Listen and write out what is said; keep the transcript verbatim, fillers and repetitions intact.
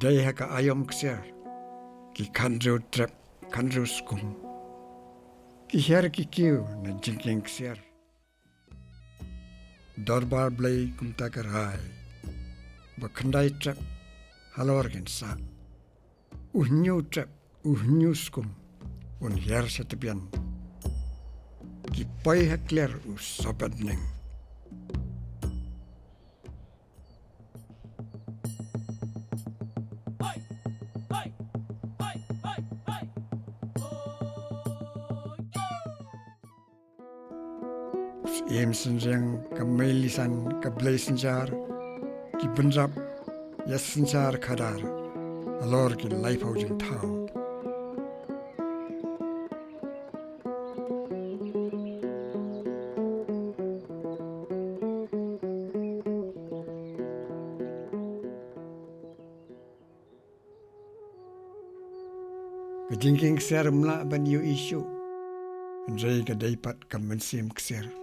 Dei ha ka aïom ksiar ki khyndai trep khyndai skum. Ki hiar ki kiew na jingkieng ksiar. Dorbar Blei kumta ka rai ba khyndai trep halor kin sah. U hynñiew trep u hynñiew skum un hiar sha tbian. Ki poi ha kliar u sohpet bneng. Im synriang ka mei lisan ka blei synshar ki bynrap ïa synshar khadar halor ki laiphew jingthaw. Ka jingkieng ksiar ym lah ban ïohi shuh. Hynrei ka dei pat ka mynsiem ksiar.